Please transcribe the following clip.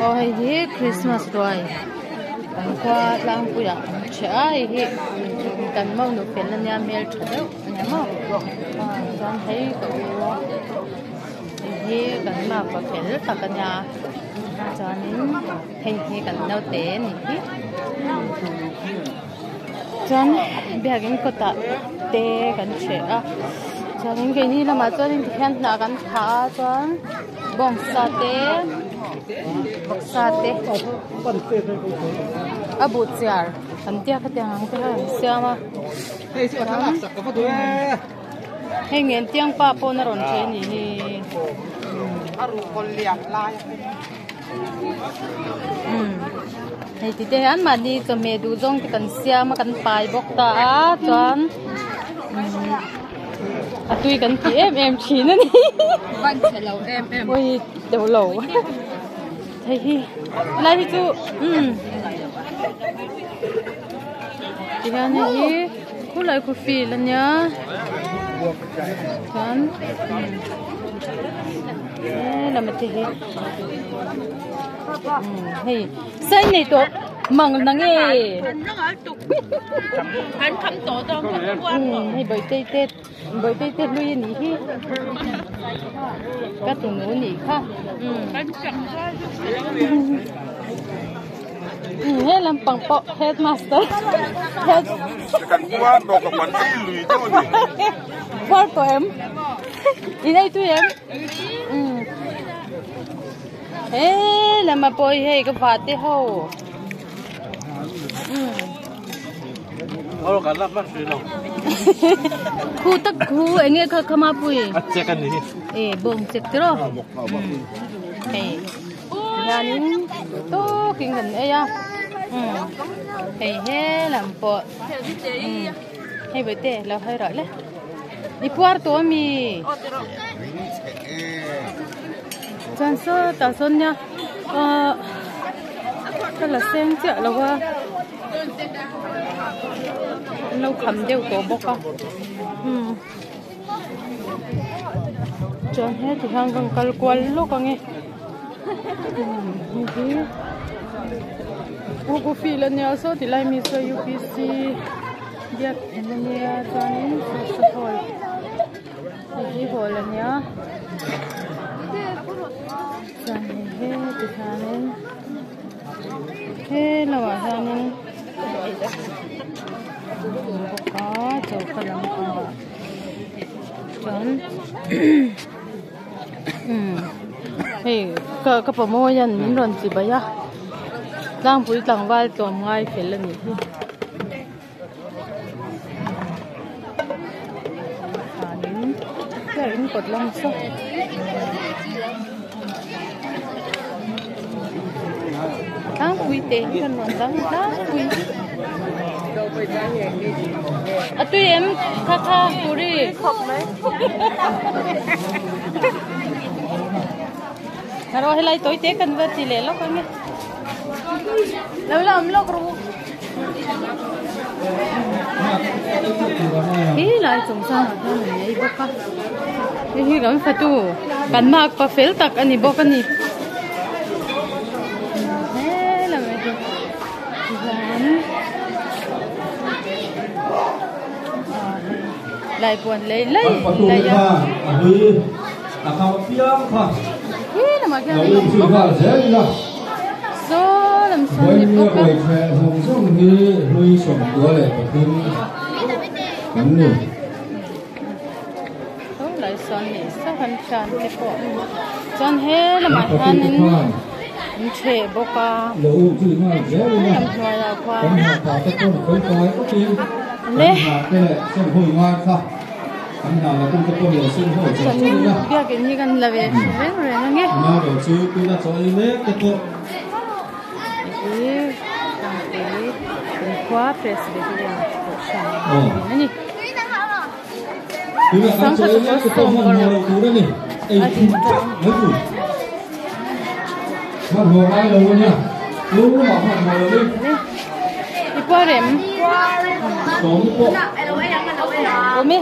Aw hei hi Christmas ruai kan khua tlangpuiah an ṭheh a hei hi kan monu fel ania hmelṭha deuh a ni maw chuan hei ka u hei hi kan makpa fel tak ania chuanin hei hi kan naute a nih hi chuan biakin kawtah te kan ṭheh a chuanin keini lamah chuanin tikhian hnah kan phah a chuan. Bawngsa te vawksa te a buh chiar kan tia khatiang ang te kha an siam a hei ngen tiang pa pawn a rawn ṭhe a nih hi. Hei ti te hian mahni chawhmeh duh zawng te kan siam a kan pai bawk ta a chuan a tui kan ti em em thin a ni ban chhe lo em em ui deuh lo hei hi lai hi chu um ti hian hei hi khulai khu field a nia chuan he lam te hi hei sai nei tawh mang na nge hei bawihte te bawihte te hlui a nih hi ka tunu a nih kha he lampang pawh headmaster head Khuar tawh em? In ei tui em? He lama pawh hi hei ka vate ho. Khu tak khu enge kha khama pui. A chek ani. E bawng chek tiro. Hei. Hianin tawkin kan ei a. Hei he lam pawh. Hei bawihte lo hawi rawh le. I puar tawh ami? Chuan sawtah sawn nia ahh ka la seng chiah lo a an lo kham deuh tawh bawk a umm chuan heti hian ka rawn kal kual lawk ang e umm hei hi u coffee la nia saw ti lai mi saw upc biak in a nia chuanin saw hall hei hi hall a nia chuan hei heti hianin he lamah hianin awm bawk a choka lampangah chuan umm hei ka ka pamawian min rawn chi bai a tlangpui tlangval tlawm ngai fel a nih hi. In kawt lam saw tlangpui te hi kan rawn dang tlangpui a tui em kha kha puri aro helai tawi te kan va ti leh lawk ange lo la awm lawk rawh u He lai chung changah hian an nei bawk a hei hi kan fatu kan makpa fel tak a ni bawk a ni he lamah hi tihian lai puan lei lei lei a he lamah khian an awm bawk a saw lam sawn ni bawk a. Saw lai sawn ni sak an thian te pawh chuan he lamah hianin an ṭheh bawk a he lam hnuaiah khuan le. Biakin hi kan la ve reng reng ange. Hei khua Presbyterian kohhran a ni. Sangha chu kawr sawm paruk a din tawh. I puar em? Awm e.